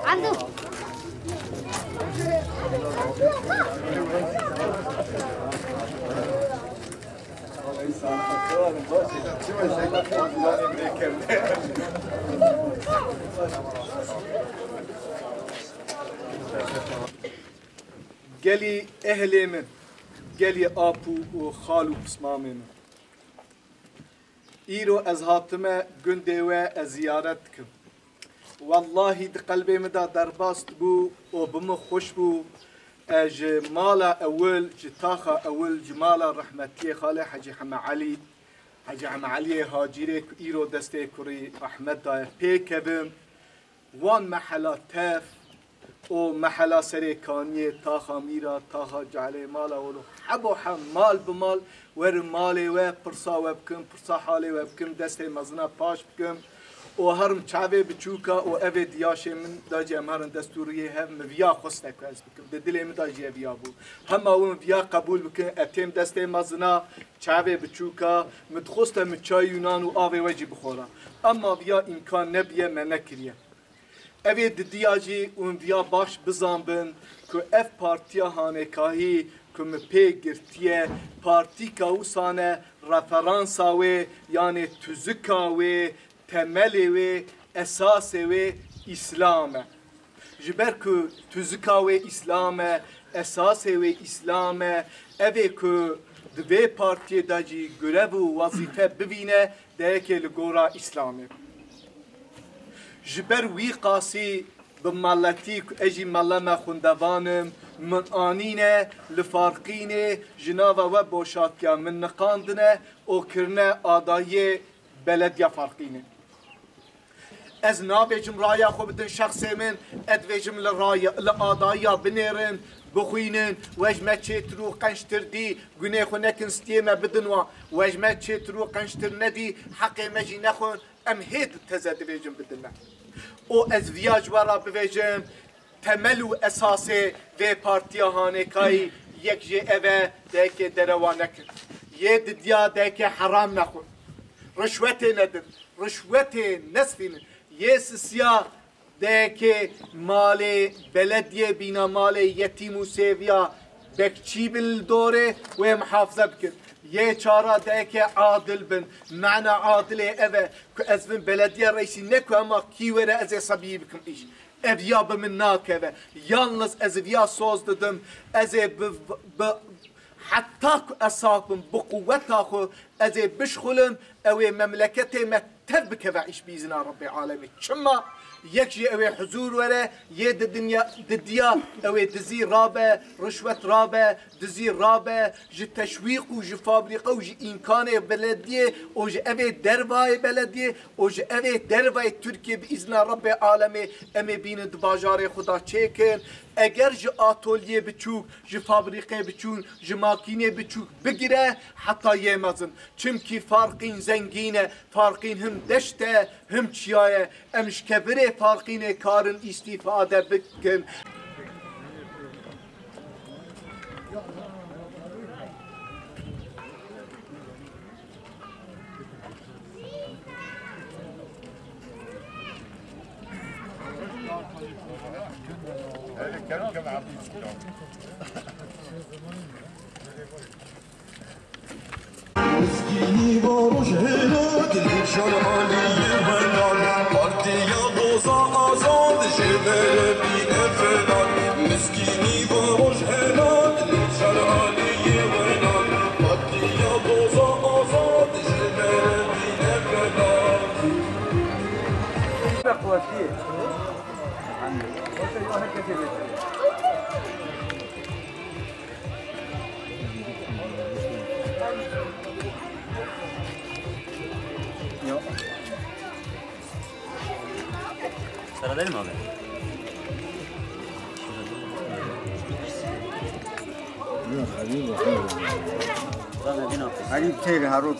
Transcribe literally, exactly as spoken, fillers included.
Ando. Gelî ehlê min, gelî ap û, û xal û pismamê min. Îro ez hatime gundê we ez ziyaret dikim. Wellahî di qelbê min de derbas dibû û bi min xweş bû. Ez ji mala ewil, ji taxa ewil, ji mala rehmetiyê xalê Hecî Heme Elî, Hecî Heme Eliyê Hacîrê ku îro destê kurî Ehmed daye pê kevim. Wan mehela tev û mehela Serê Kaniyê, taxa Mîra, taxa Cehlê, mala wilo hebo heb mal bi mal werin malê we, pirsa we bikim, pirsa halê we bikim, destê mezina paş bikim û herim çavê biçûka û evê diyaşê min da jî em herin destûriyê hev min viya xweste ku ez bikim. Di dilê min da jî ev ya bû. Hema win viya qebûl bikin, e têm destê mezina, çavê biçûka, min dixweste min çay û nan û avê we jî bixwara. Emma viya îmkan nebiye, me nekiriye. Evê didiya jî hûn viya baş bizanbin ku ev partiya hanekahî ku min pê girtiye, partîka wisa ne, referansa wê, yanê tuzika wê, temelê wê, esasê wê Îslam e. Ji ber ku tuzika wê Îslam e, esasê wê Îslam e, evê ku di vê partiyê de jî gurev û wezîfe bivîne, dayekê li gora Îslamê. Ji ber wî qasî bi meletî ku ez jî meleme xwendevan im, min anîne li Farqînê ji nava we boşatiya min niqandine û kirine adayiyê belediya Farqînê. Ez nabêjim raya xwe bidin şexsê min, ez dibêjim li raya, li adayiya binêrin, bixwînin, we ji me çêtir û qençtir dî, gunê xwe nekin stiyê me bidin wan, we ji me çêtir û qençtir nedî, heqê me jî nexwin, em hê di teze dibêjin bidin me. Û ez viya ji we re bivêjim, temel û esasê vê partiya hanêkayî yek jê ev e, dayekê derewa nekin. Yê didiya dayekê heram nexwin. Rişwetê nedin, rişwetê nesfînin. Yê sisiya dayekê malê belediyê bîna malê yetîm û sêviya bekçî bin li dorê wê mihafize bikin. Yê çara dayekê adil bin. Mena adilê ev e ku ez bin belediye reîsî ne ku hema kî were ez ê sebiyî bikim îş. Ev ya bi min nakeve. Yalniz ez viya soz didim. Ez ê bi, bi, heta ku ez sah bim, bi quweta xwe ez ê bişxulim, ew ê memleketê me tev bikeve îş bi îzina Rebbê alemê. Çima? Yek jî ew ê huzûr were, yê di dinya, di diya, ew ê dizî rabe, rişwet rabe, dizî rabe, ji teşwîq û ji fabrîqe û ji îmkanê belediyê û ji evê dervayê belediyê û ji evê dervayê Tirkiyê bi îzna Rebbê alemê em ê bînin di bajarê xwe de çêkin. Eger ji atolyê biçûk, ji fabrîqê biçûn, ji makînê biçûk bigire heta yê mezin. Çimkî Farqîn zengîn e, Farqîn him deşt e, him çiya ye. Em ji kevirê Farqînê karin îstîfade bikin. Miskînî va roj hêla dilê şal aliyê welan. Partiya doza azad ji me re bîne felan. Miskînî va roj hêla dilê şal aliyê welan. Partiya doza azad ji me re bîne felan. Qewetiyê. Sara değil mi abi? Yok, Halil bak. Halil teyri harut.